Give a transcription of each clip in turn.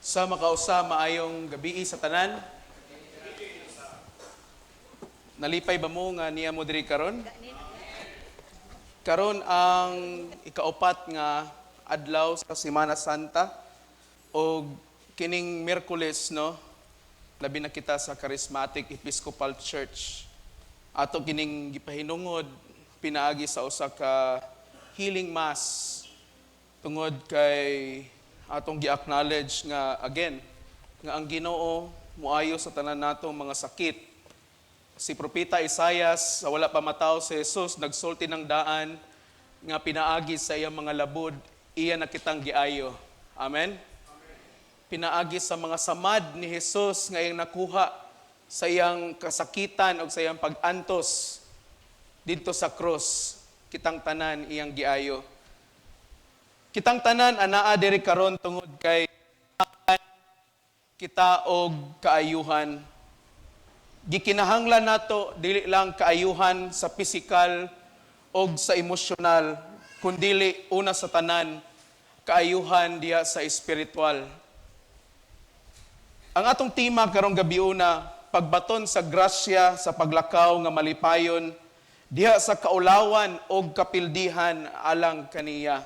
Sa makausa, maayong gabii sa tanan. Nalipay ba mo nga niya mo diri karon? Karon ang ikaupat nga adlaw sa Semana Santa og kining Miyerkules, no, labi na kita sa Charismatic Episcopal Church. Ato kining gipahinungod pinaagi sa usa ka healing mass tungod kay atong gi-acknowledge nga again nga ang Ginoo moayo sa tanan natong mga sakit. Si Propeta Isayas, sa wala pa matawo si Jesus, nagsulti ng daan nga pinaagi sa iyang mga labod, iya na kitang giayo. Amen. Pinaagi sa mga samad ni Jesus nga iyang nakuha sa iyang kasakitan o sa iyang pag-antos didto sa krus, kitang tanan iyang giayo. Kitang tanan anaa diri karon tungod kay kita og kaayuhan. Gikinahanglan nato dili lang kaayuhan sa pisikal og sa emosyonal, kundili una sa tanan kaayuhan diha sa espiritual. Ang atong tema karong gabiuna, pagbaton sa grasya sa paglakaw nga malipayon diha sa kaulawan og kapildihan alang kaniya.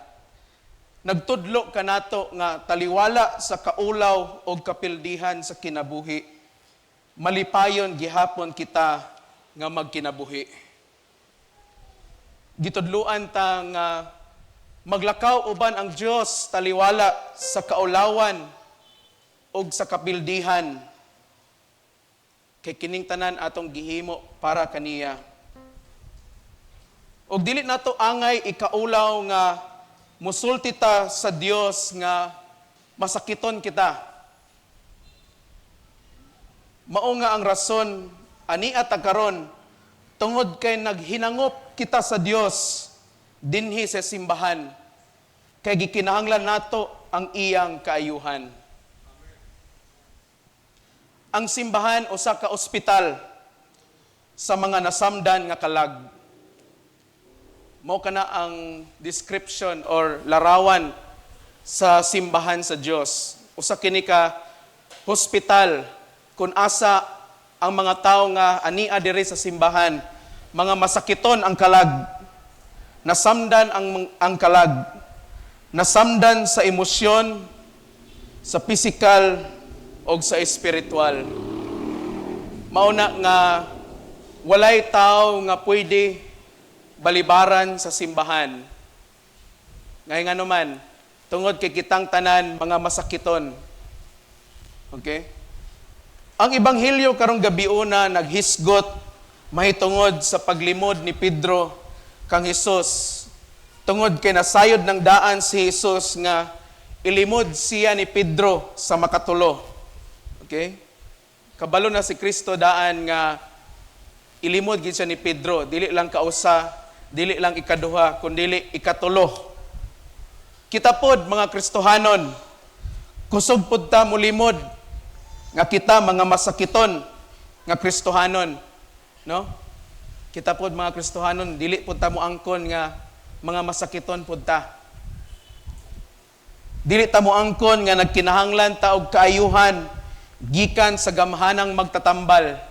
Nagtudlo kanato nga taliwala sa kaulaw og kapildihan sa kinabuhi, malipayon gihapon kita nga magkinabuhi. Gitudluan ta nga maglakaw uban ang Dios taliwala sa kaulawan og sa kapildihan, kay kining tanan atong gihimo para kaniya. Og dili nato angay ikaulaw nga musulti ta sa Dios nga masakiton kita. Mao nga ang rason ania ta karon tungod kay naghinangop kita sa Dios dinhi sa simbahan, kay gikinahanglan nato ang iyang kaayuhan. Ang simbahan usa ka ospital sa mga nasamdan nga kalag. Mao kana ang description or larawan sa simbahan sa Dios. Usa kini ka hospital kung asa ang mga tao nga ania diri sa simbahan, mga masakiton ang kalag, nasamdan ang kalag, nasamdan sa emosyon, sa physical o sa espiritual. Mao na nga walay tao nga pwede balibaran sa simbahan. Ngayon nga naman, tungod kay kitang tanan mga masakiton. Okay? Ang ebanghelyo karong gabiuna naghisgot mahitungod sa paglimod ni Pedro kang Hesus. Tungod kay nasayod ng daan si Jesus nga ilimod siya ni Pedro sa makatulo. Okay? Kabalo na si Kristo daan nga ilimod gid siya ni Pedro, dili lang kausa, dili lang ikaduha, kundili ikatulo. Kita pod mga Kristohanon, kusog pod ta mulimod nga kita mga masakiton nga Kristohanon, no? Kita pod mga Kristohanon, dili pod ta moangkon nga mga masakiton pod ta. Dili ta moangkon nga nagkinahanglan ta og kaayuhan gikan sa gamhanang magtatambal.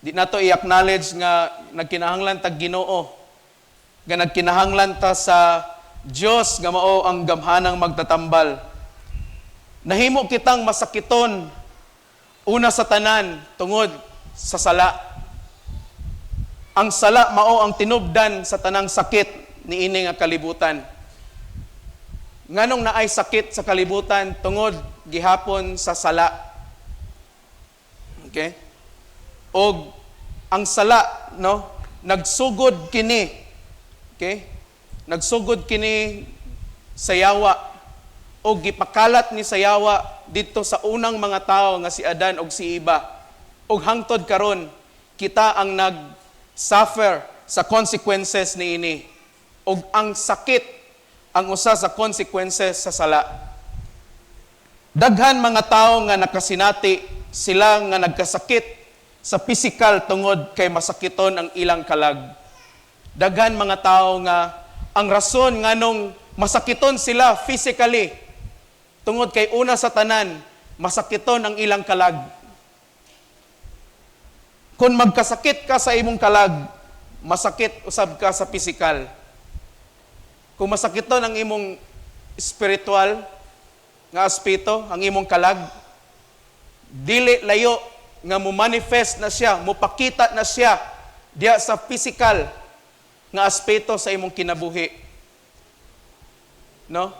Di nato i-acknowledge nga nagkinahanglan tag Ginoo, nga nagkinahanglan ta sa Dios nga mao ang gamhanang magtatambal. Nahimo kitang masakiton una sa tanan tungod sa sala. Ang sala mao ang tinubdan sa tanang sakit niini nga kalibutan. Nganong naay sakit sa kalibutan? Tungod gihapon sa sala. Okay? Og ang sala, no, nagsugod kini. Okay? Nagsugod kini sa yawa o gipakalat ni sa yawa didto sa unang mga tao nga si Adan og si Eva. Og hangtod karon kita ang nag-suffer sa consequences niini. Og ang sakit ang usa sa consequences sa sala. Daghan mga tao nga nakasinati sila nga nagkasakit sa physical tungod kay masakiton ang ilang kalag. Daghan mga tao nga ang rason nganong masakiton sila physically Tungod kay una sa tanan, masakiton ang ilang kalag. Kung magkasakit ka sa imong kalag, masakit usab ka sa pisikal. Kung masakiton ang imong spiritual nga aspeto, ang imong kalag, dili layo nga mo manifest na siya, mopakita na siya diya sa physical nga aspeto sa imong kinabuhi. No?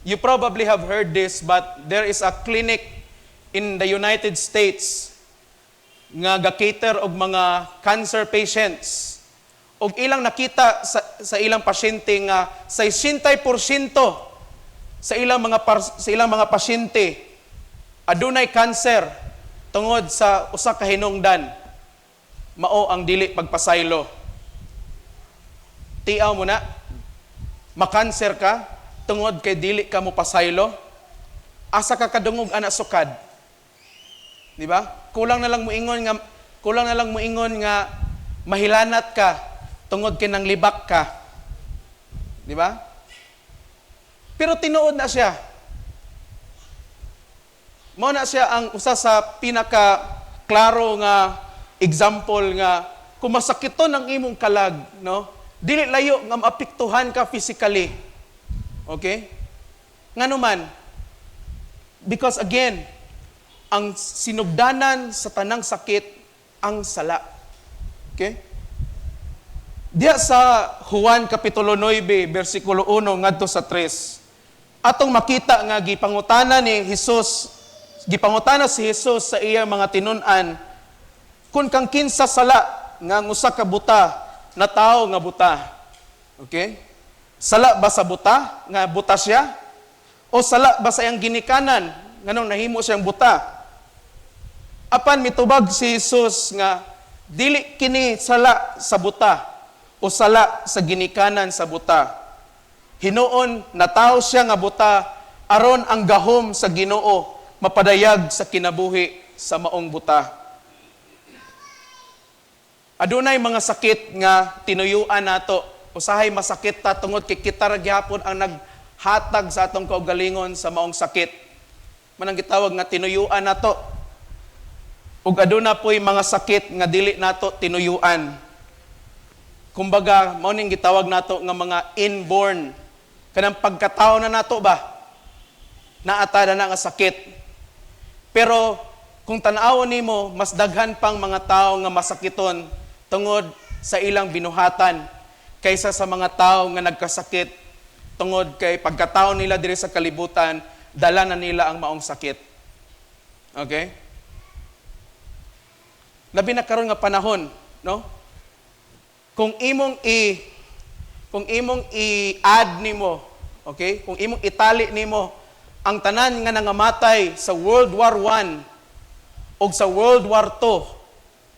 You probably have heard this, but there is a clinic in the United States nga ga-cater og mga cancer patients. Og ilang nakita sa ilang pasyente nga 60% sa ilang mga pasyente adunay cancer tungod sa usa ka hinungdan, mao ang dili pagpasaylo. Tiaw mo na, makanser ka tungod kay dili ka mo pasaylo. Asa ka kadungog ana sukad? Di ba? Kulang na lang moingon nga mahilanat ka tungod kay nanglibak ka. Di ba? Pero tinuod na siya. Mao na siya ang usa sa pinaka klaro nga example nga kung masakiton ang imong kalag, no? Dili layo nga maapektuhan ka physically. Okay? Ngano man? Because again, ang sinugdanan sa tanang sakit ang sala. Okay? Diya sa Juan Kapitulo 9, versikulo 1 ngadto sa 3. Atong makita nga gipangutana ni Jesus, gipangutana si Jesus sa iyang mga tinun-an kung kang kinsa sala nga ang usa ka buta natawo nga buta. Okay? Sala ba sa buta nga buta siya? O sala ba sa iyang ginikanan nganong nahimo siyang buta? Apan mitubag si Jesus nga dili kini sala sa buta o sala sa ginikanan sa buta. Hinuon natawo siya nga buta aron ang gahom sa Ginoo mapadayag sa kinabuhi sa maong buta. Adunay mga sakit nga tinuyuan nato. Usahay masakit ta tungod kay kita ra gihapon ang naghatag sa atong kaugalingon sa maong sakit. Manang gitawag nga tinuyuan nato. Ug aduna po'y mga sakit nga dili nato tinuyuan. Kumbaga, mao ning gitawag nato nga mga inborn. Kanang pagkatao na nato ba? Naata na nga sakit. Pero kung tan-awon nimo, mas daghan pang mga tao nga masakiton tungod sa ilang binuhatan kaysa sa mga tao nga nagkasakit tungod kay pagkatao nila diri sa kalibutan, dala na nila ang maong sakit. Okay? Labi na karon nga panahon, no? Kung imong i-add nimo, okay? Kung imong itali nimo ang tanan nga nangamatay sa World War I o sa World War II,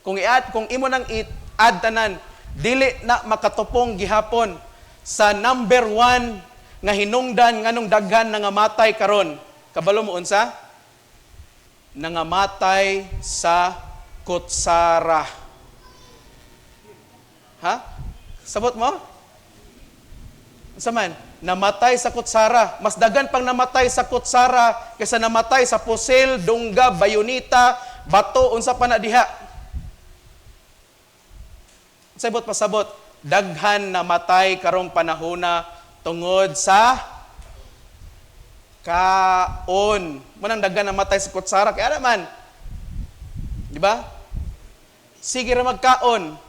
kung imo nang i-add tanan, dili na makatupong gihapon sa number one nga hinungdan nganong daghan nangamatay karon. Kabalo mo unsa? Nangamatay sa kutsara. Ha? Sabot mo? Unsa man? Namatay sa kutsara. Mas daghan pang namatay sa kutsara kaysa namatay sa pusil, dungga, bayonita, bato, unsa pa na diha. Sabot pasabot, daghan namatay karong panahona tungod sa kaon. Manang daghan namatay sa kutsara kaya naman. Di ba? Sige ra magkaon.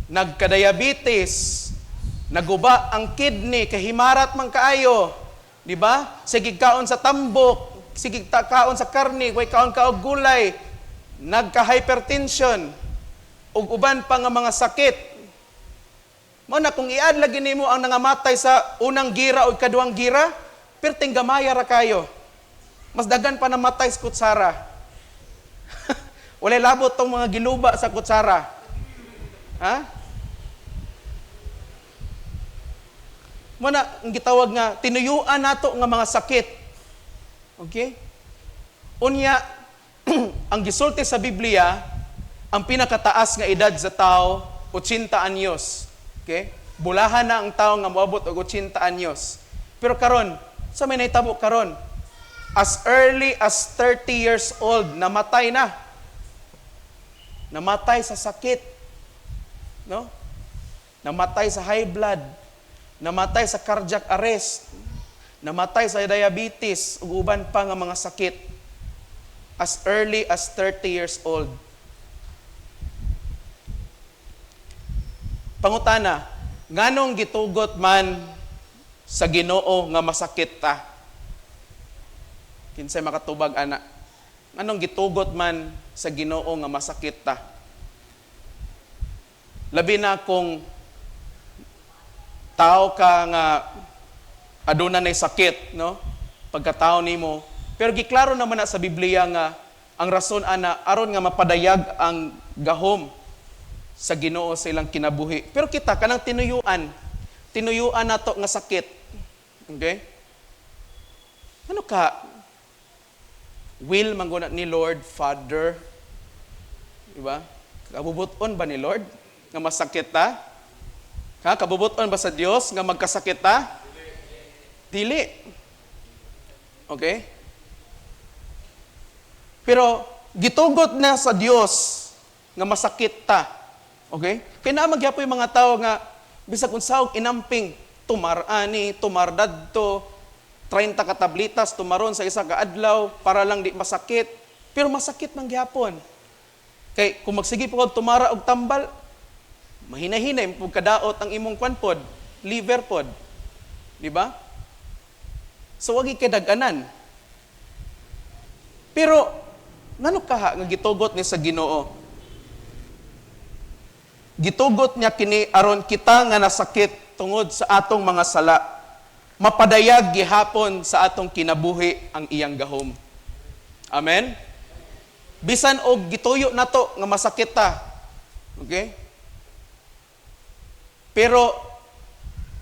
Nagka-diabetes, naguba ang kidney, kahimarat man kaayo. Di ba? Sige kaon sa tambok, sige kaon sa karne, way kaon ka og gulay, nagka-hypertension, ug uban pa nga mga sakit. Mao na kung i-add lagi nimo ang nangamatay sa unang gira o kaduhang gira, perting gamaya ra kayo. Mas daghan pa namatay sa kutsara. Walay labot tong mga giluba sa kutsara. Ha? Mao na ang gitawag nga tinuyuan nato nga mga sakit. Okay? Unya ang gisulti sa Biblia, ang pinakataas nga edad sa tao 80 anyos. Okay? Bulahan na ang tao nga moabot og 80 anyos. Pero karon, sa may nahitabo karon? As early as 30 years old, namatay na. Namatay sa sakit. No? Namatay sa high blood. Namatay sa cardiac arrest. Namatay sa diabetes ug uban pa nga mga sakit. As early as 30 years old. Pangutana, nganong gitugot man sa Ginoo nga masakit ta? Kinsay makatubag ana? Nganong gitugot man sa Ginoo nga masakit ta? Labi na kung tao ka nga aduna nay sakit, no? Pagkatao nimo. Pero giklaro naman na sa Biblia nga ang rason ana aron nga mapadayag ang gahom sa Ginoo sa ilang kinabuhi. Pero kita kanang tinuyuan, tinuyuan nato nga sakit. Okay? Ano ka? Will man ni Lord Father, di ba? Kabubuton ba ni Lord nga masakit ta? Ha? Kabubuton ba sa Dios nga magkasakit ta? Dili. Okay? Pero gitugot na sa Dios nga masakit ta. Okay? Kaya naa magyapoy mga tao nga bisag unsa og inamping, tumar ani, tumar dadto, 30 ka tablitas tumaron sa isa ka adlaw para lang di masakit. Pero masakit man gyapon. Kay kung magsige pa kog tumara og tambal, mahinahinay pug kadaot ang imong kwan pod, liver pod. Di ba? So wag kay dag-anan. Pero ngano kaha nga gitugot ni sa Ginoo? Gitugot niya kini aron kita nga nasakit tungod sa atong mga sala, mapadayag gihapon sa atong kinabuhi ang iyang gahom. Amen? Bisan og gituyo nato nga masakit ta. Okay? Pero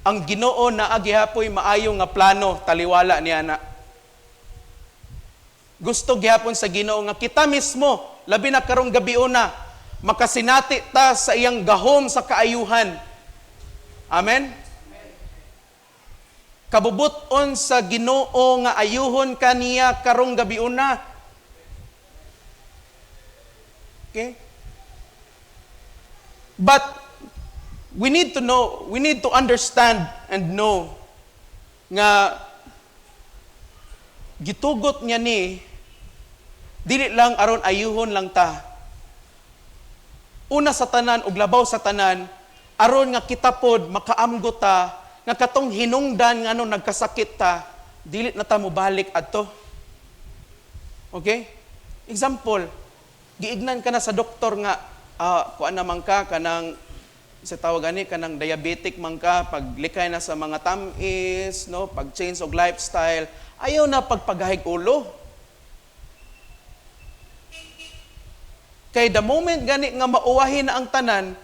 ang Ginoo naa gihapoy maayo nga plano taliwala niya na. Gusto gihapon sa Ginoo nga kita mismo, labi na karong gabiuna, makasinati ta sa iyang gahom sa kaayuhan. Amen? Kabubut-on sa Ginoo nga ayuhon kaniya karong gabiuna. Okay? But we need to know, we need to understand and know nga gitugot niya ni dili lang aron ayuhon lang ta. Una sa tanan ug labaw sa tanan aron nga kita pod makaamgo ta nga katong hinungdan nga nagkasakit ta, dili na ta mobalik adto. Okay? Example, giignan ka na sa doktor nga kuan naman ka kanang sa tawag ani kanang diabetic man ka, paglikay na sa mga tamis, no, pag change og lifestyle, ayaw na pagpagahig ulo. Kay the moment gani nga mauwahi na ang tanan,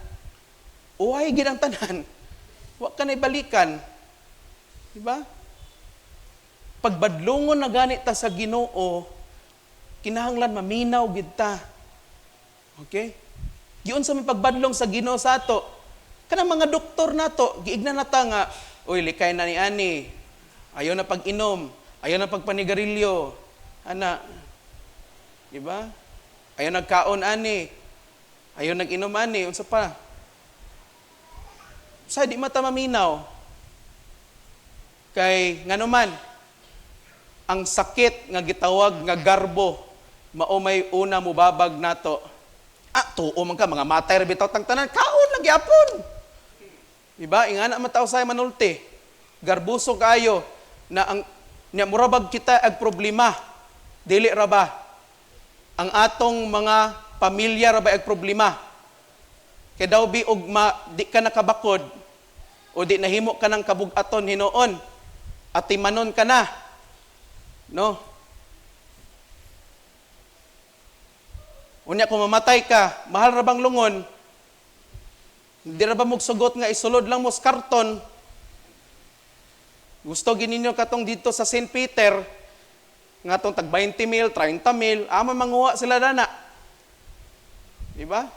uwahi gid ang tanan. Wa ka na ibalikan. Diba? Pagbadlungon na gani ta sa Ginoo, kinahanglan maminaw gid ta. Okay? Giunsa may pagbadlong sa Ginoo sa ato? Kanang mga doktor nato, giignan na ta nga, uy, likay na ni ani. Ayaw na pag-inom, ayaw na pagpanigarilyo. Ana. Diba? Ayaw nagkaon ani. Ayaw nag-inom ani, unsa pa? Sa di mata maminaw. Kay nganuman ang sakit nga gitawag nga garbo mao may una mubabag nato. Ah, tuo man ka mga matay ra bitaw tang tanan, kaon lang gyapon. Diba? Ingana man taw say manulti. Garbuso kayo na ang nya murabag kita ag problema. Dili ra ba? Ang atong mga pamilya ra ba ag problema? Kay daw bi og ma, di ka nakabakod o di nahimo ka ng kabug-aton hinuon, atimanon ka na. No? Unya kung mamatay ka, mahal ra bang lungon? Di ra ba mugsugot nga isulod lang mo sa karton? Gusto gininyo katong dito sa St. Peter, nga tong tag 20 mil, 30 mil, ama manguha sila dana. Di ba?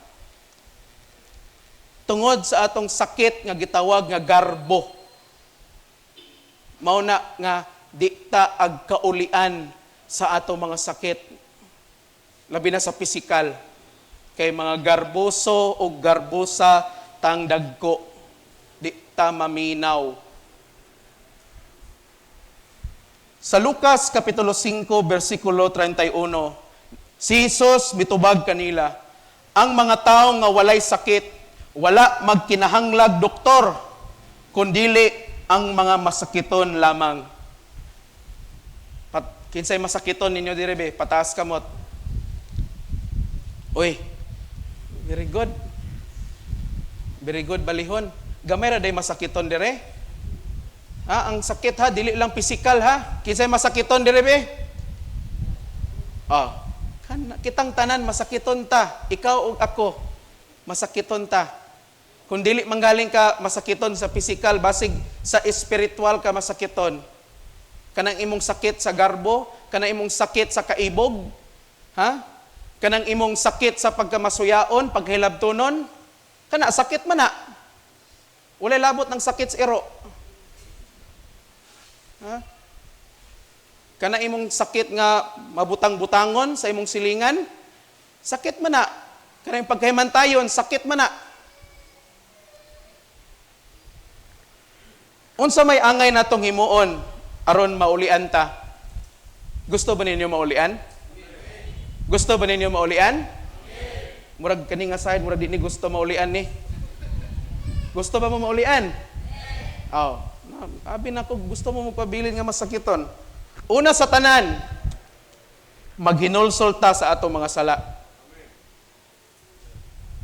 Tungod sa atong sakit nga gitawag nga garbo. Mao na nga di ta agkaulian sa ato mga sakit, labi na sa pisikal, kay mga garboso o garbosa tang dagko, di ta maminaw. Sa Lucas Kapitulo 5, versikulo 31, si Jesus mitubag kanila, "Ang mga tao nga walay sakit, wala magkinahanglag doktor, kundili ang mga masakiton lamang." Kinsay masakiton ninyo diri be? Pataas kamot. Uy, very good. Very good, balihon. Gamay ra day masakiton dire. Ha, ang sakit ha, dili lang pisikal ha. Kinsay masakiton dire be? Ah, kitang tanan masakiton ta. Ikaw ug ako masakiton ta. Kung dili manggaling ka masakiton sa pisikal, basig sa espiritual ka masakiton. Kanang imong sakit sa garbo, kanang imong sakit sa kaibog, ha? Kanang imong sakit sa pagkamasuyaon, paghilabtonon, kana sakit man na. Walay labot ng sakit sa iro. Ha? Kana imong sakit nga mabutang-butangon sa imong silingan, sakit man na. Kanang pagkahimantayon, sakit man na. Unsa may angay natong himuon aron maulian ta? Gusto ba ninyo maulian? Gusto ba ninyo maulian? Murag kani nga side, murag di ni gusto maulian ni. Gusto ba mo maulian? Oh, abi na ko gusto mo magpabilin nga masakiton. Una sa tanan, maghinulsol ta sa atong mga sala.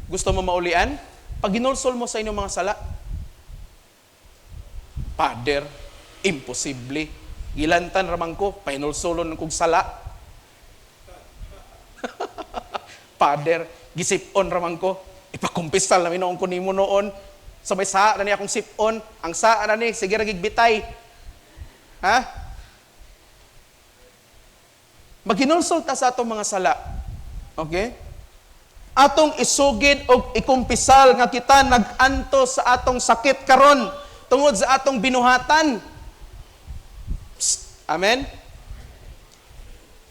Gusto mo maulian? Paghinulsol mo sa inyong mga sala. Father, imposible. Gilantan ramang ko, pahinulsulon kog sala. Father, gisipon ramang ko. Ipakumpisal na noon ko nimo noon. Sa may saa na ni akong sipon, ang saa na ni, sige ra gigbitay. Ha? Maghinulsol ta sa atong mga sala. Okay? Atong isugid og ikumpisal nga kita nag-anto sa atong sakit karon tungod sa atong binuhatan. Psst. Amen?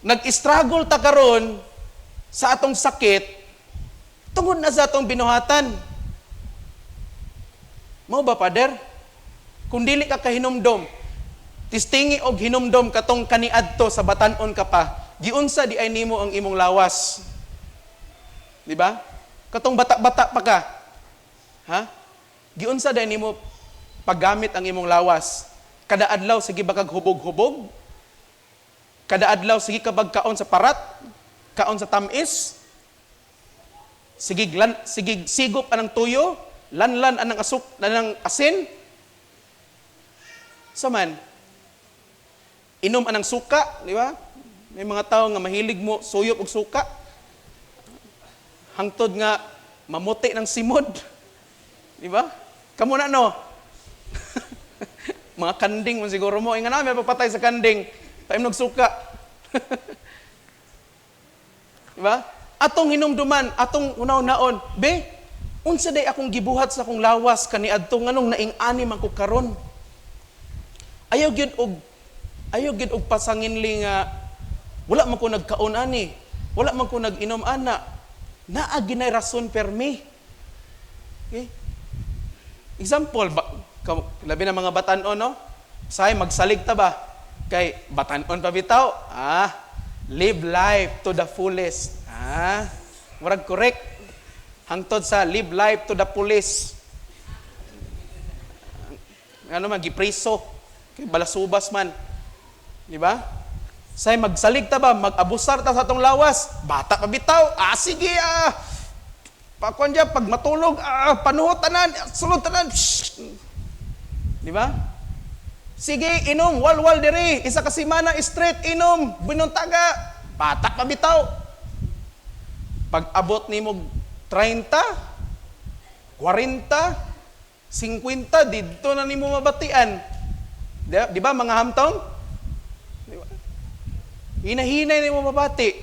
Nag-struggle ta karon sa atong sakit tungod na sa atong binuhatan. Mao ba, Father? Kung dili ka kahinumdom, tistingi og hinumdom katong kaniadto sa batan-on ka pa, giunsa di ay nimo ang imong lawas. Di ba? Katong bata-bata pa ka. Ha? Giunsa di ay nimo paggamit ang imong lawas. Kada adlaw sige ba kag hubog-hubog? Kada adlaw sige ka bag kaon sa parat? Kaon sa tamis? Sige lan, sige sigop anang tuyo? Lanlan anang asuk, anang asin? Saman inom anang suka, di ba? May mga tao nga mahilig mo suyop og suka. Hangtod nga mamuti ng simod. Di ba? Kamo na no. Mga kanding man siguro mo. Inga na, may papatay sa kanding. Paimnog suka. Di ba? Atong hinumduman, atong unaw-naon, be, unsa day akong gibuhat sa akong lawas kaniadto nganong naing-ani man ko karon. Ayaw gyud og pasanginli nga wala man ko nagkaon ani, wala man ko nag-inom ana. Naa ginay rason permi. Okay? Example, ba, labi na mga batan-on, no? Say magsalig ta ba? Kay batan-on pa bitaw. Ah, live life to the fullest. Ah, murag correct. Hangtod sa live life to the police. Ano man, gipriso. Kay balasubas man. Di ba? Say magsalig ta ba, mag-abusar ta sa atong lawas. Bata pa bitaw. Ah, sige ah. Pakuan diya, pag matulog, ah, panuhot tanan, sulod tanan. Shh. Di ba? Sige, inom, walwal diri. Isa ka semana straight, inom, binuntaga. Bata pa bitaw. Pag abot nimo 30, 40, 50, didto na nimo mabatian. Di ba mga hamtong? Di ba? Hinahinay nimo mabati.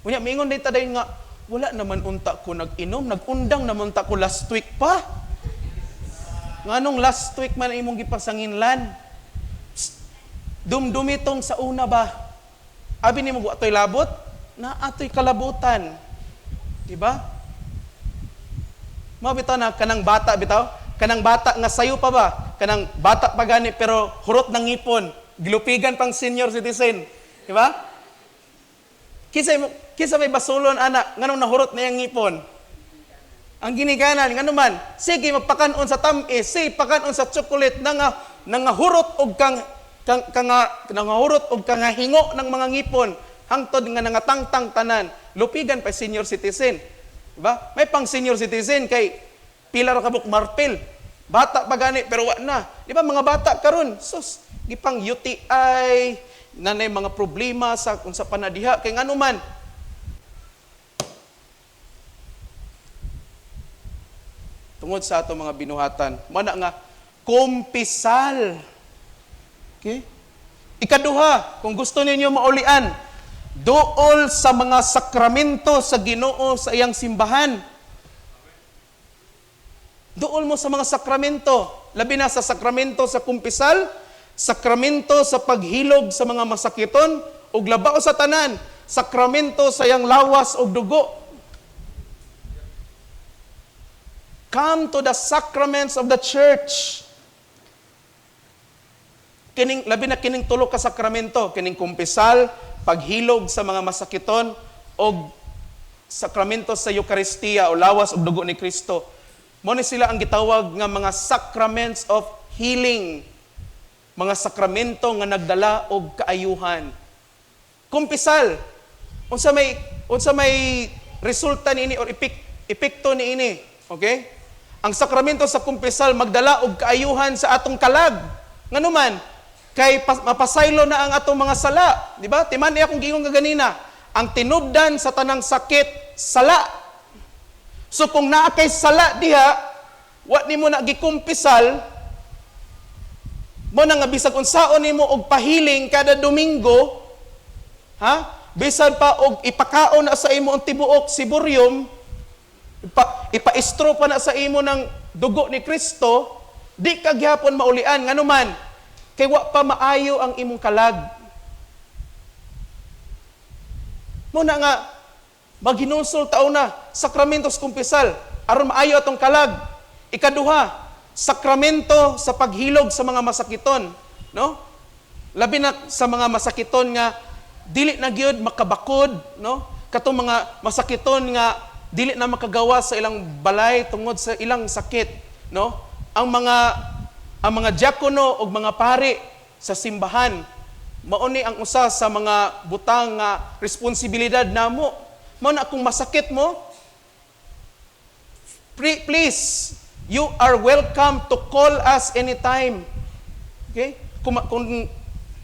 Unya mingon din ta dayon nga wala naman unta ko nag-inom, nag-undang naman ta ko last week pa. Nganong last week man imong gipasanginlan? Psst, dumdumi tong sa una ba? Abi nimo wa toy labot, naa toy kalabutan. Di ba? Mao bitaw na kanang bata bitaw, kanang bata nga sayo pa ba, kanang bata pa gani pero hurot ng ngipon, gilupigan pang senior citizen, di ba? Kinsa may basulon ana nganong nahurot na iyang ngipon? Ang ginikanan, ngano man, sige magpakan-on sa tam-is, sige pakan-on sa chocolate nangahurot og kang kang kanga nangahurot og kangahingo ng mga ngipon hangtod nga nangatangtang tanan, lupigan pa senior citizen. Diba? May pang senior citizen kay pila ra kabuk marpil. Bata pa gani pero wa na. Di ba mga bata karon, sus, gipang UTI, nanay mga problema sa unsa pa na diha kay ngano man. Tungod sa ato mga binuhatan, mana nga kumpisal. Okay? Ikaduha, kung gusto ninyo maulian, duol sa mga sakramento sa Ginoo sa iyang simbahan. Duol mo sa mga sakramento, labi na sa sakramento sa kumpisal, sakramento sa paghilog sa mga masakiton, ug labaw sa tanan, sakramento sa iyang lawas ug dugo. Come to the sacraments of the church. Kining labi na kining tulo ka sakramento, kining kumpisal, paghilog sa mga masakiton, og sakramento sa Eukaristiya o lawas ug dugo ni Kristo. Mao ni sila ang gitawag nga mga sacraments of healing. Mga sakramento nga nagdala og kaayuhan. Kumpisal, unsa may resulta niini or epekto niini, okay? Ang sakramento sa kumpisal magdala og kaayuhan sa atong kalag. Ngano man, kay mapasaylo na ang atong mga sala, di ba? Timan akong giingon kaganina, ang tinubdan sa tanang sakit, sala. So kung naa kay sala diha, wa nimo na gikumpisal, mo na nga bisag unsaon nimo og pahiling kada Domingo, ha? Bisan pa og ipakaon na sa imo ang tibuok siburyum, ipaistro pa na sa imo ng dugo ni Kristo, di ka gihapon maulian. Ngano man, kay wa pa maayo ang imong kalag. Muna nga maghinulsol taon na sakramentos kumpisal aron maayo atong kalag. Ikaduha, sakramento sa paghilog sa mga masakiton, no? Labi na sa mga masakiton nga dili na gyud makabakod, no? Katong mga masakiton nga dili na makagawa sa ilang balay tungod sa ilang sakit, no? Ang mga diakono ug mga pari sa simbahan, mao ni ang usa sa mga butang nga responsibilidad namo. Mao na kung masakit mo, please, you are welcome to call us anytime. Okay? Kung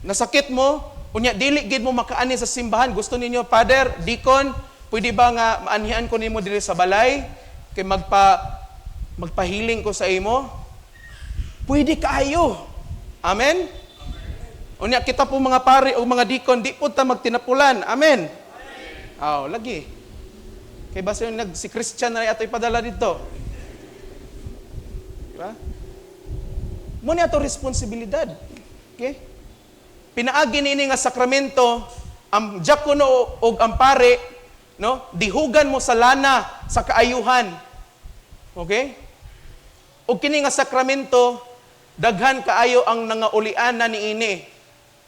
nasakit mo, unya dili gid mo makaani sa simbahan, gusto ninyo, Father, Deacon, pwede ba nga maanhian ko nimo diri sa balay kay magpahiling ko sa imo? Pwede kaayo. Amen? Unya kita po mga pari o mga deacon, di po ta magtinapulan. Amen? Aw, lagi. Kay basta yung si Christian na ato ipadala dito. Diba? Mo ni ato responsibilidad. Okay? Pinaagi niini nga sakramento, ang diakono og ang pare, no? Dihugan mo sa lana sa kaayuhan. Okay? Og kini nga sakramento, daghan kaayo ang nangaulian na niini,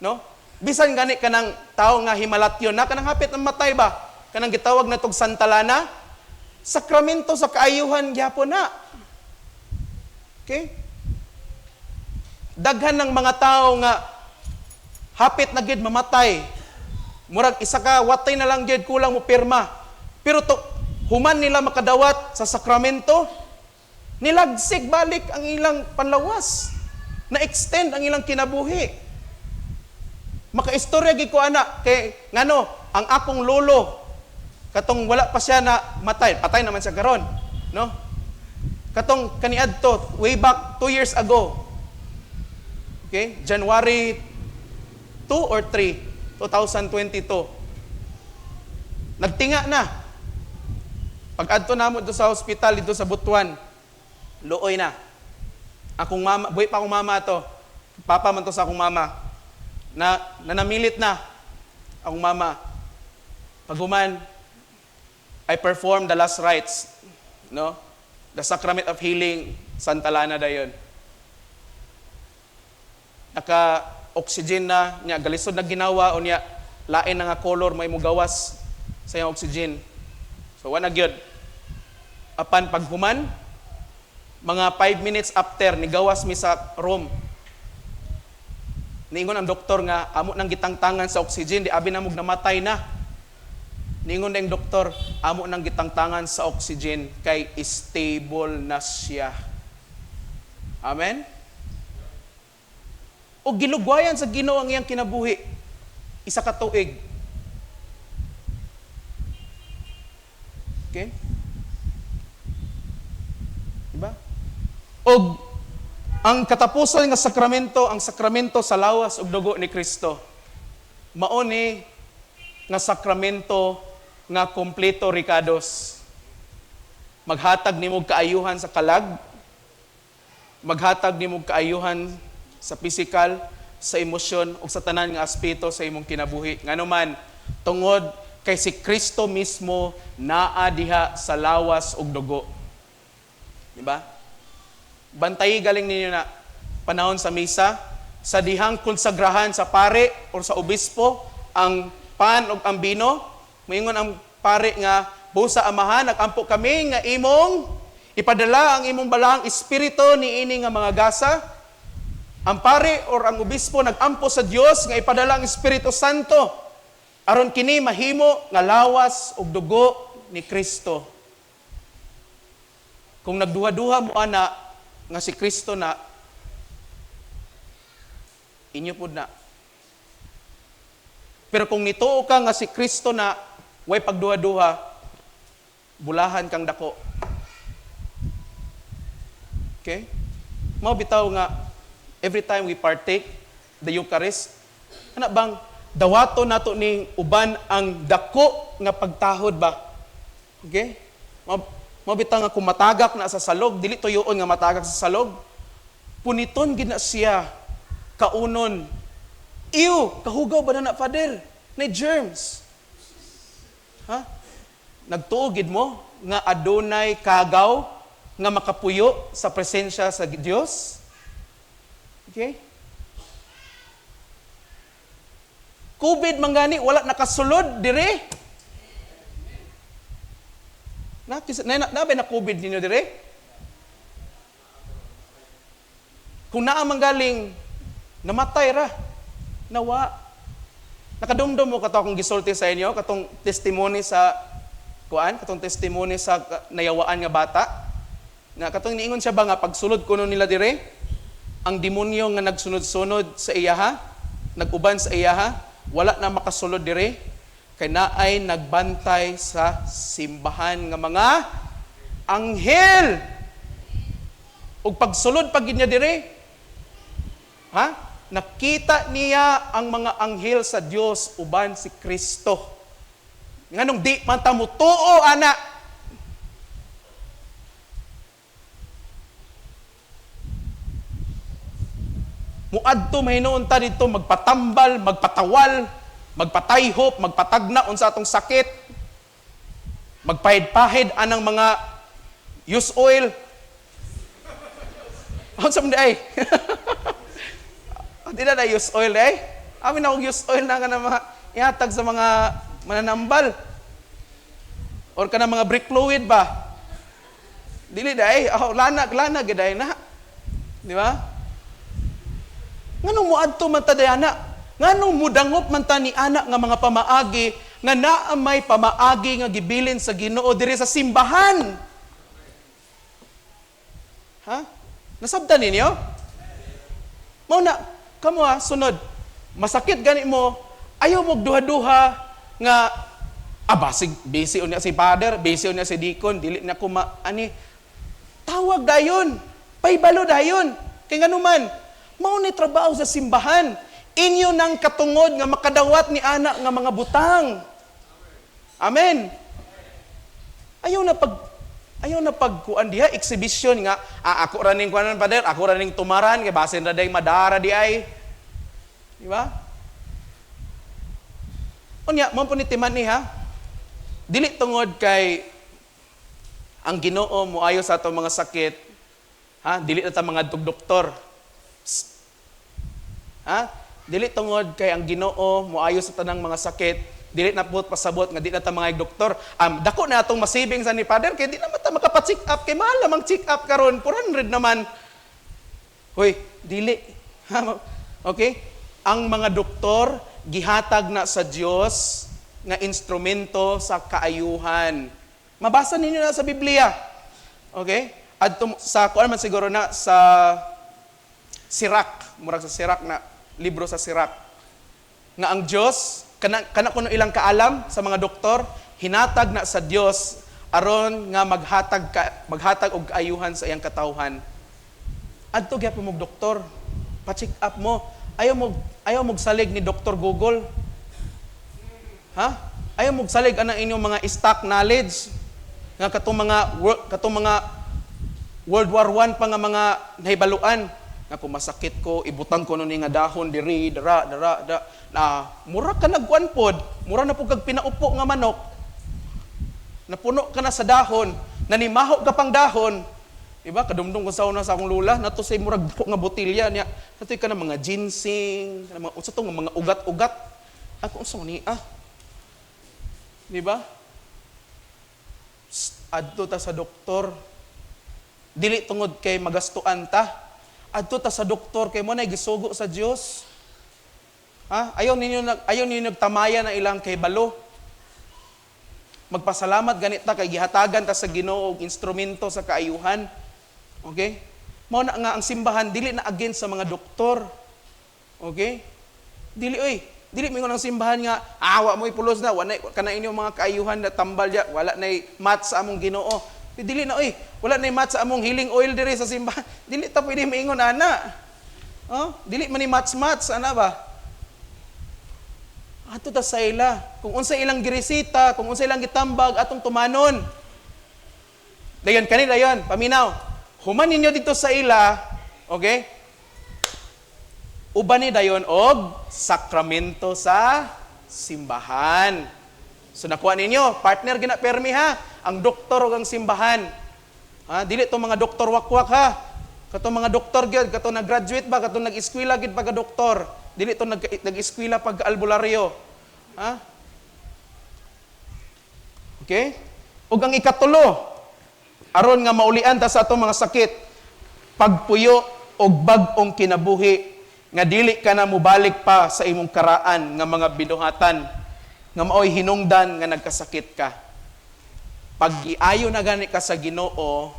no? Bisan gani kanang tawo nga himalatyon na kanang hapit ang matay ba, kanang gitawag na tog Santalana, sakramento sa kaayuhan gyapon na. Okay? Daghan ng mga tao nga hapit na gid mamatay. Murag isa ka watay na lang gid kulang mo pirma. Pero to, human nila makadawat sa sakramento, nilagsig balik ang ilang panlawas. Na-extend ang ilang kinabuhi. Makaistorya gid ko ana kay ngano ang akong lolo katong wala pa siya na matay, patay naman siya karon, no? Katong kaniadto way back 2 years ago. Okay? January 2 or 3, 2022. Nagtinga na. Pag-adto namo do sa hospital dito sa Butuan, luoy na. Akong mama, buhi pa akong mama to. Papa man to sa akong mama. Na nanamilit na. Akong mama. Paghuman, I performed the last rites, no? The sacrament of healing, Santa Lana dayon. Naka oxygen na niya, galisod na ginawa unya, lain na nga color may mugawas sa iyang oxygen. So wala gyud. Apan paghuman, mga 5 minutes after nigawas mi sa room. Niingon ang doktor nga amo nang gitangtangan sa oxygen, di abi na mog namatay na. Niingon ang doktor, amo nang gitangtangan sa oxygen kay stable na siya. Amen? O gilugwayan sa Ginoo ang iyang kinabuhi isa ka tuig. Okay? Diba? Og ang katapusan nga sakramento, ang sakramento sa lawas ug dugo ni Kristo. Mao ni nga sakramento nga kompleto rikados. Maghatag nimo kaayuhan sa kalag, maghatag nimo kaayuhan sa pisikal, sa emosyon ug sa tanan nga aspeto sa imong kinabuhi. Ngano man, tungod kay si Kristo mismo naa diha sa lawas ug dugo. Diba? Bantayi galing ninyo na panahon sa misa, sa dihang konsagrahan sa pare or sa obispo ang pan ug ang bino, moingon ang pare nga busa Amahan, nagampo kami nga imong ipadala ang imong balaang espiritu niini nga mga gasa. Ang pare or ang obispo nagampo sa Dios nga ipadala ang Espiritu Santo aron kini mahimo nga lawas ug dugo ni Kristo. Kung nagduha-duha mo ana nga si Kristo na, inyo pud na. Pero kung nituo ka nga si Kristo na, way pagduha-duha, bulahan kang dako. Okay? Mao bitaw nga every time we partake the Eucharist, ana bang dawato nato ning uban ang dako nga pagtahod ba? Okay? Mao bitaw nga kung matagak na sa salog, dili tuyoon nga matagak sa salog, puniton gid na siya kaunon. Ew, kahugaw ba na na, Father? Na germs. Ha? Nagtuo gid mo nga adunay kagaw nga makapuyo sa presensya sa Dios? Okay? COVID man gani wala nakasulod dire. Na na na COVID ninyo dire? Kung naa man galing namatay ra. Nawa. Nakadumdum mo kato akong gisulti sa inyo katong testimony sa kuan, katong testimony sa nayawaan nga bata. Nga katong niingon siya ba nga pagsulod kuno nila dire, ang demonyo nga nagsunod-sunod sa iyaha, nag-uban sa iyaha, wala na makasulod dire kay naay nagbantay sa simbahan nga mga anghel. Ug pagsulod pag niya dire, ha? Nakita niya ang mga anghel sa Dios uban si Kristo. Nganong di man ta motuo ana? Muadto mahinuon ta didto magpatambal, magpatawal, magpatayhop, magpatagna unsa atong sakit, magpahid-pahid anang mga use oil. Unsa man di ay? Di na na use oil eh. Amin na og use oil na nga na mga ihatag sa mga mananambal. Or kana mga brake fluid ba? Dili dai, oh, lana lana gid ay na. Di ba? Nganong moadto man ta dayana? Nganong mudangop man ta ni ana nga mga pamaagi nga naa may pamaagi nga gibilin sa Ginoo diri sa simbahan? Ha? Nasabtan ninyo? Mao na kamo ha, sunod. Masakit gani mo, ayaw mo duha-duha nga basig busy unya si father, busy unya si deacon, dili na ko ani tawag dayon, paybalo dayon. Kay nganuman, mao ni trabaho sa simbahan. Inyo nang katungod nga makadawat ni ana nga mga butang. Amen. Ayaw na pagkuan diha exhibition nga ako ra ning kuanan pader, ako ra ning tumaran kay basin ra day madara di ay. Di ba? Unya, mao po ni timan ha. Dili tungod kay ang Ginoo moayo sa atong mga sakit, ha? Dili na ta mga doktor. Ha? Dili tungod kay ang Ginoo moayo sa tanang mga sakit, dili na pud pasabot nga di na ta mga doktor. Dako na atong masibing sa ni Father kay di na ta makapa-check up kay mahal lamang check up karon, 400 naman. Hoy, dili. Okay? Ang mga doktor gihatag na sa Dios nga instrumento sa kaayuhan. Mabasa ninyo na sa Biblia. Okay? Adto sa kuan man siguro na sa Sirach, murag sa Sirach na libro sa Sirach. Nga ang Dios kana kana kuno ilang kaalam sa mga doktor, hinatag na sa Dios aron nga maghatag og kaayuhan sa iyang katawhan. Adto gyapon mo doktor, pa-check up mo. Ayaw mo salig ni Dr. Google. Ha? Ayaw mo salig anang inyong mga stock knowledge nga katong mga World War I pa nga mga nahibaluan nga kung masakit ko, ibutang ko ni nga dahon diri, dara dara da na mura ka nagkuan pod, mura na pud kag pinaupo nga manok, napuno ka na sa dahon, nanimaho ka pang dahon. Diba? Kadumdum ko sa una sa akong lula, nato say murag dako nga botilya niya. Nato ka na mga ginseng, kana mga unsa to nga mga ugat-ugat. Ako, unsa ni ah? Di ba? Adto ta sa doktor. Dili tungod kay magastuan ta. Adto ta sa doktor kay mo na gisugo sa Dios. Ha? Ayaw ninyo nagtamaya na ilang kay balo. Magpasalamat ganit ta kay gihatagan ta sa Ginoo og instrumento sa kaayuhan. Okay? Mao na nga ang simbahan dili na against sa mga doktor. Okay? Dili oy. Dili mingon ang simbahan nga awa mo ipulos na wala kana inyong mga kaayuhan na tambal ya, wala nay match sa among Ginoo. Dili na oy. Wala nay match sa among healing oil diri sa simbahan. Dili ta pwede maingon ana. Oh, dili man ni match-match ana ba? Ato ta sa ila. Kung unsa ilang giresita, kung unsa ilang gitambag, atong tumanon. Dayon kani dayon, paminaw. Human ninyo dito sa ila, okay? Uban ni dayon og sakramento sa simbahan. So nakuha ninyo, partner gina permi ha, ang doktor ug ang simbahan. Ha, dili to mga doktor wakwak ha. Kato mga doktor gyud, kato nag-graduate ba, kato nag-eskwela gyud pagka doktor. Dili to nag-eskwela pag albularyo. Ha? Okay? Ug ang ikatulo, aron nga maulian ta sa atong mga sakit, pagpuyo og bag-ong kinabuhi nga dili ka na mobalik pa sa imong karaan nga mga binuhatan nga maoy hinungdan nga nagkasakit ka. Pag giayo na gani ka sa Ginoo,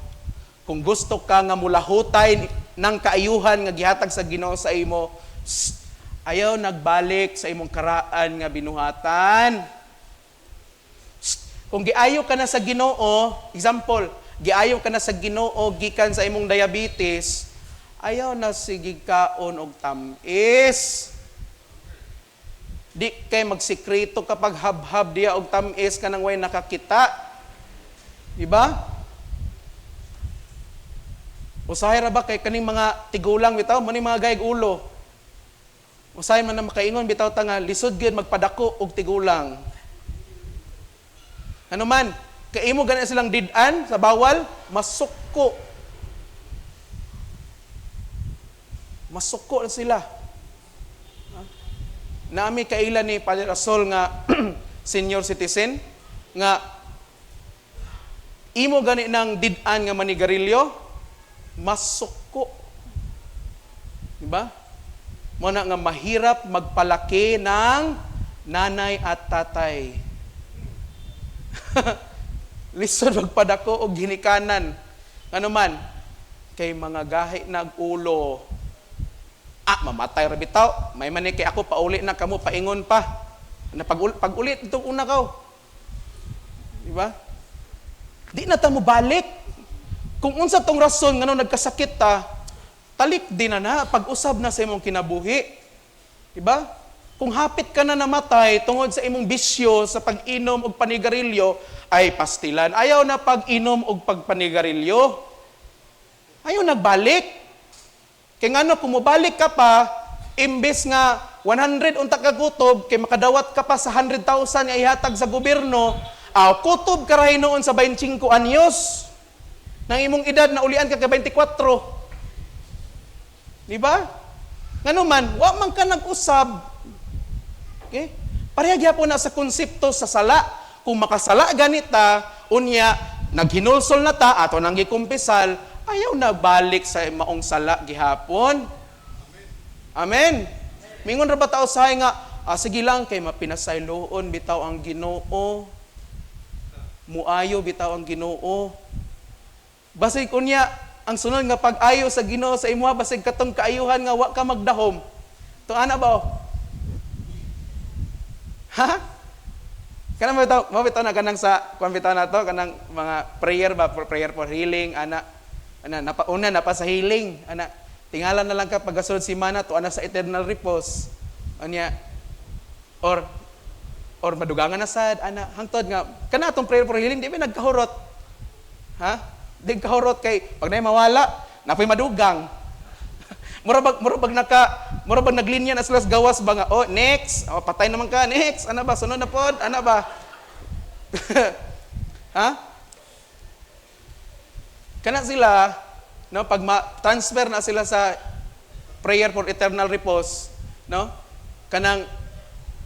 kung gusto ka nga mulahutay ng kaayuhan nga gihatag sa Ginoo sa imo, ayaw nagbalik sa imong karaan nga binuhatan. Kung giayo ka na sa Ginoo, example, giayo ka na sa Ginoo gikan sa imong diabetes, ayaw na sige kaon og tamis. Di kay magsikreto kapag habhab diya og tamis kanang way nakakita. Di ba? Usahay ra ba kay kaning mga tigulang bitaw, man mga gayg ulo. Usahay man na makaingon bitaw ta nga lisod gyud magpadako og tigulang. Ano man, kay imo gani silang did-an sa bawal, masuko. Masuko na sila. Naami kaila ni Padre Asol nga senior citizen nga imo gani nang did-an nga manigarilyo, masuko. Diba? Mo na nga mahirap magpalaki ng nanay at tatay. Lisod magpadako og ginikanan. Ano man, kay mga gahi nag ulo. Ah, mamatay ra bitaw. May man kay ako pauli na kamo paingon pa. Na pag-ulit itong una kaw. Di ba? Di na ta mo balik. Kung unsa tong rason ngano nagkasakit ta, talik din na na pag-usab na sa imong kinabuhi. Di ba? Kung hapit ka na namatay tungod sa imong bisyo sa pag-inom og panigarilyo, ay pastilan. Ayaw na pag-inom og pagpanigarilyo. Ayaw nagbalik. Kaya ngano, kung mobalik ka pa, imbes nga 100 unta ka kutob kay makadawat ka pa sa 100,000 nga ihatag sa gobyerno, aw kutob ka ra hinuon sa 25 anyos. Nang imong edad na ulian ka kay 24. Di ba? Ngano man, wa man ka nag-usab. Okay? Pareha gyapon na sa konsepto sa sala. Kung makasala ganita, unya naghinulsol na ta ato nang gikumpisal, ayaw na balik sa maong sala gihapon. Amen. Mingon ra ba ta usahay nga, "Ah, sige lang kay mapinasayloon bitaw ang Ginoo. Muayo bitaw ang Ginoo." Basig unya ang sunod nga pag-ayo sa Ginoo sa imuha, basig katong kaayuhan nga wa ka magdahom. To ana ba, oh? Ha? Kanang bitaw, mao bitaw na kanang sa kuan bitaw na to, kanang mga prayer ba, for prayer for healing ana. Ana napauna na pa sa healing ana. Tingala na lang ka pagkasunod simana to ana sa eternal repose. Anya or madugangan na sad ana, hangtod nga kana atong prayer for healing di ba nagkahurot? Ha? Di kahurot kay pag nay mawala, napoy madugang. Mura bag naka mura bag naglinya na sila sa gawas ba nga, "Oh, next, oh, patay naman ka, next." Ana ba, sunod na pod, ana ba? Ha? Kana sila, no, pag ma-transfer na sila sa prayer for eternal repose, no? Kanang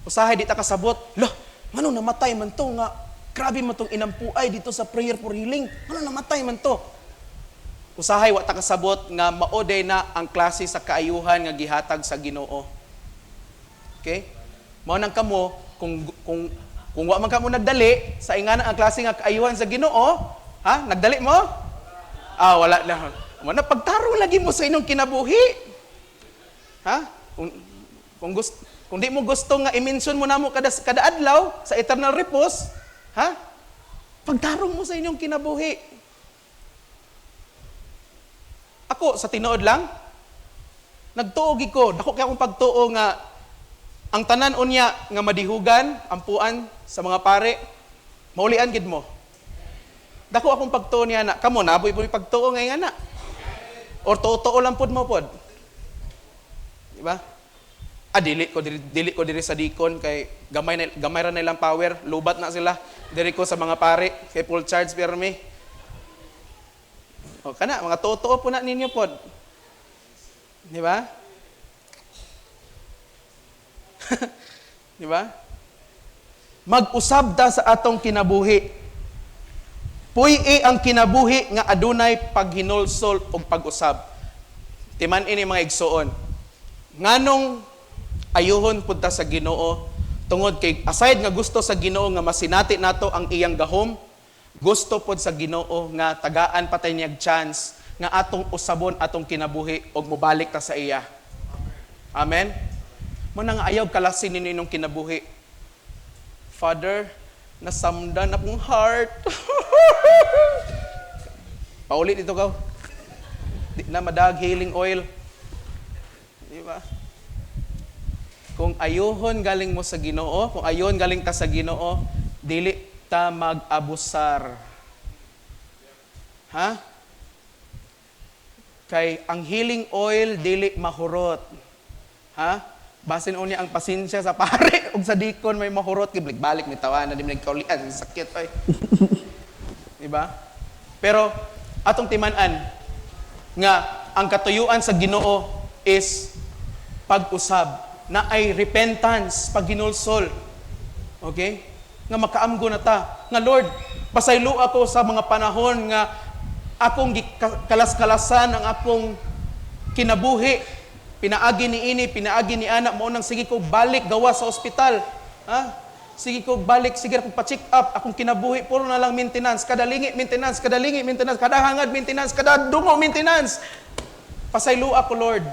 usahay di ta kasabot. "Lah, ngano namatay man to nga grabe man tong inampuay dito sa prayer for healing? Ngano namatay man to?" Usahay wa ta kasabot nga mao day na ang klase sa kaayuhan nga gihatag sa Ginoo. Okay? Mao nang kamo, kung wa man kamo nagdali sa ingana ang klase nga kaayuhan sa Ginoo, ha? Nagdali mo? Ah, wala na. Mo na pagtarong lagi mo sa inyong kinabuhi. Ha? Kung di mo gusto nga i-mention mo namo kada kada adlaw sa eternal repose, ha? Pagtarong mo sa inyong kinabuhi. Ako, sa tinuod lang, nagtuo gid ko, dako kay akong pagtuo nga ang tanan unya nga madihugan, ampuan sa mga pare, maulian gid mo. Dako akong pagtuo niya na. Kamo, naboy po pagtuo ngayon na. Or tuo-tuo lang pod mo pod. Di ba? Ah, dili ko diri sa deacon kay gamay na, gamay ra na ilang power, lubat na sila. Diri ko sa mga pare kay full charge pirmi. O kana mga tuo-tuo po na ninyo pod. Di ba? Di ba? Mag-usab ta sa atong kinabuhi. Puy-i ang kinabuhi nga adunay paghinulsol ug pag-usab. Timan ini, mga igsuon. Nganong ayuhon pud ta sa Ginoo? Tungod kay aside nga gusto sa Ginoo nga masinati nato ang iyang gahom, gusto pod sa Ginoo nga tagaan pa tay niyag chance nga atong usabon atong kinabuhi ug mobalik ta sa iya. Amen. Mo na nga ayaw kalasin ninyo inyong kinabuhi. "Father, nasamdan akong heart." Pauli dito ka. Di na madag healing oil. Di ba? Kung ayuhon galing mo sa Ginoo, kung ayuhon galing ta sa Ginoo, dili ta mag-abusar. Ha? Kay ang healing oil dili mahurot. Ha? Basin unya ang pasensya sa pare ug sa deacon may mahurot kay balik ni tawana di man kaulian sakit ay. Di ba? Pero atong timan-an nga ang katuyuan sa Ginoo is pag-usab na ay repentance, paghinulsol. Okay? Nga makaamgo na ta. Nga, "Lord, pasaylo ako sa mga panahon nga akong kalas-kalasan ang akong kinabuhi. Pinaagi ni ini, pinaagi ni ana, mao nang sige ko balik gawa sa ospital. Ha? Sige ko balik, sige akong pa-check up, akong kinabuhi, puro na lang maintenance, kada lingi maintenance, kada lingi maintenance, kada hangad maintenance, kada dungo maintenance. Pasaylo ako, Lord."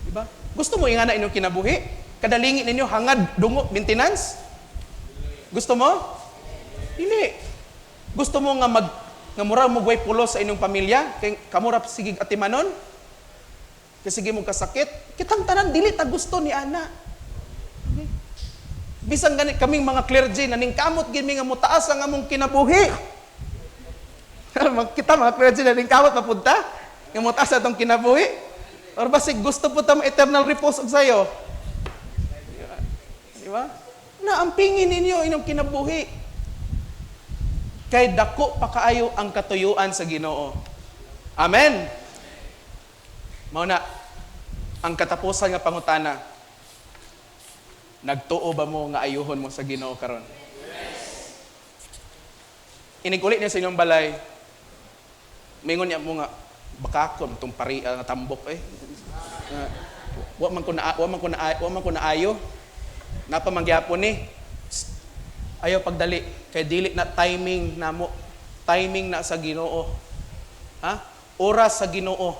Diba? Gusto mo ingana inyong kinabuhi? Kada lingi ninyo, hangad, dungo, maintenance? Gusto mo? Dili. Gusto mo nga mag nga mura mo gway pulos sa inyong pamilya kay kamura sige atimanon? Kay sige mo kasakit? Kitang tanan dili ta gusto ni ana. Okay? Bisan gani kaming mga clergy na ningkamot gid mi nga motaas ang among kinabuhi. Kita mga clergy na ningkamot mapunta nga motaas atong kinabuhi. Or basig gusto po ta eternal repose og sayo. Di ba? Naampingin ninyo inyong kinabuhi. Kay dako pa kaayo ang katuyuan sa Ginoo. Amen. Mao na ang katapusan nga pangutana. Nagtuo ba mo nga ayuhon mo sa Ginoo karon? Inig uli niya sa inyong balay, mingon niya mo nga, "Baka ko itong pari nga tambok eh. Wa man ko na ayo. Napa man gyapon ni." Psst. Ayaw pagdali kay dili na timing namo. Timing na sa Ginoo. Ha? Oras sa Ginoo.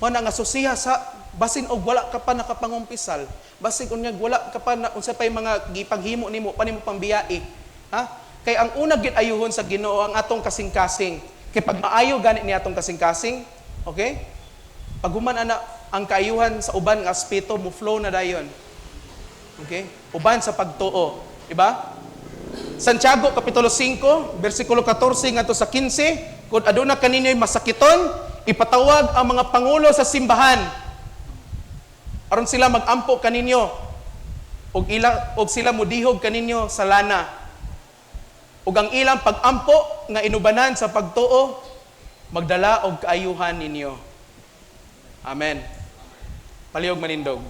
Mao na nga susiha sa basin og wala ka pa nakapangumpisal, basin unyag wala ka pa na unsa pay mga gipanghimo nimo pa nimo pambiyai. Ha? Kay ang una gid ayuhon sa Ginoo ang atong kasing-kasing. Kay pag maayo gani ni atong kasing-kasing, okay? Pag human ana ang kaayuhan sa uban nga aspeto mo flow na dayon. Okay? Uban sa pagtuo, di ba? Santiago kapitulo 5, bersikulo 14 ngadto sa 15, "Kung aduna kaninyo'y masakiton, ipatawag ang mga pangulo sa simbahan. Aron sila magampo kaninyo ug ila og sila mudihog kaninyo sa lana. Ug ang ilang pagampo nga inubanan sa pagtuo magdala og kaayuhan ninyo." Amen. Palihog manindog.